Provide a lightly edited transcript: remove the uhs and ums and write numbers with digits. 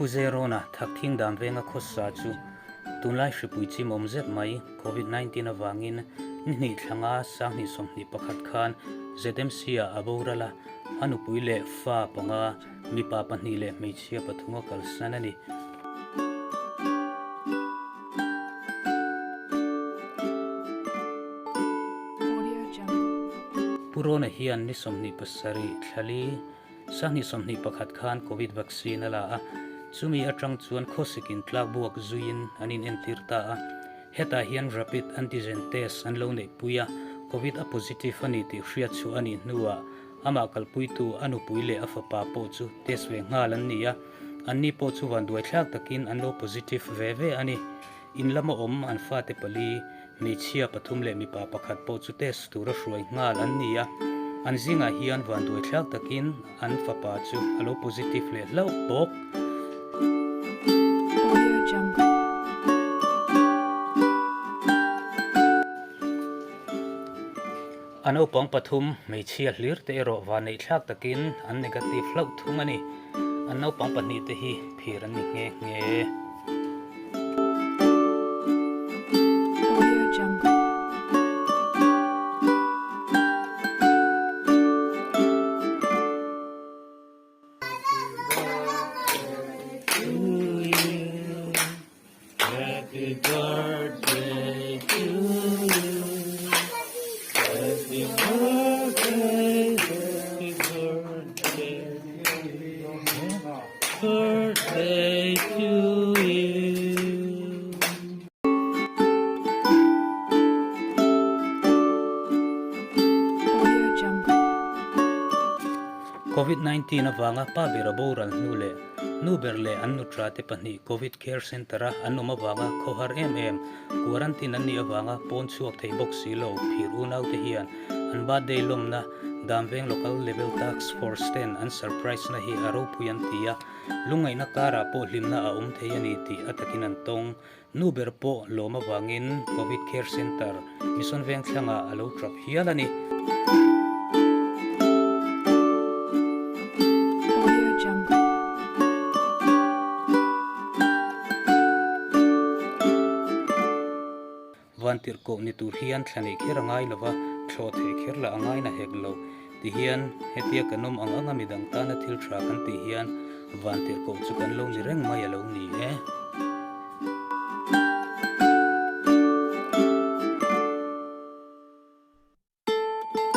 Pu Zerona Thakthing Dan venga khawsa chu tunlai hripui chimawm zet mai Covid 19 avangin ni hnih thlanga 2021 khan ZMC-ah a boral a, a nupui leh fa panga, mipa pahnih leh hmeichhia pathum a kalsan a ni. Pu Rona hian ni 27 thlali 2021 khan Covid vaccine a la a, chumi atang chuan khawsikin tlakbuak zuiin an inentir ta a. Hetah hian rapid antigen test an lo neihpui a, Covid a positive a ni tih hriat chhuah a nih hnuah amah kalpuitu a nupui leh a fapa pawh chu test ve nghal an ni a, anni pawh chu vanduaithlak takin an lo positive ve ve a ni. In lama awm an fate pali, hmeichhia pathum leh mipa pakhat pawh chu test tura hruai nghal an ni a, an zingah hian vanduaithlak takin an fapa chu a lo positive leh hlauh bawk. A naupang pathum hmeichhia hlir te erawh vanneihthlak takin an negative hlauh thung a ni. An naupang pahnih te hi phir an ni nghe nghe. Happy birthday to you. Happy birthday, happy birthday, birthday to you. Covid 19 avanga pa ber a boral hnu leh nu ber leh an nutra te pahnih Covid Care Centre-a an awm avanga khawhar em em, quarantine an nih avanga pawn chhuak thei bawk si lo phir unaute hian an birthday lawmna Damveng Local Level Task Force ten an surprise na hi a ropui an ti a, lungngaihna karah pawh hlimna a awm thei a ni tih a takin an tawng. Nu ber pawh lawm avangin Covid Care Centre, Mission Vengthlangah a lo trap hial a ni. Vantirhkoh ni tur hian thla neih kher a ngai lo va, thlawh theih kher lah a ngai na hek lo. Tihian, hetia kan awm ang anga midang tana thil tha kan tih hian vantirhkoh chu kan lo ni reng mai a lo ni e.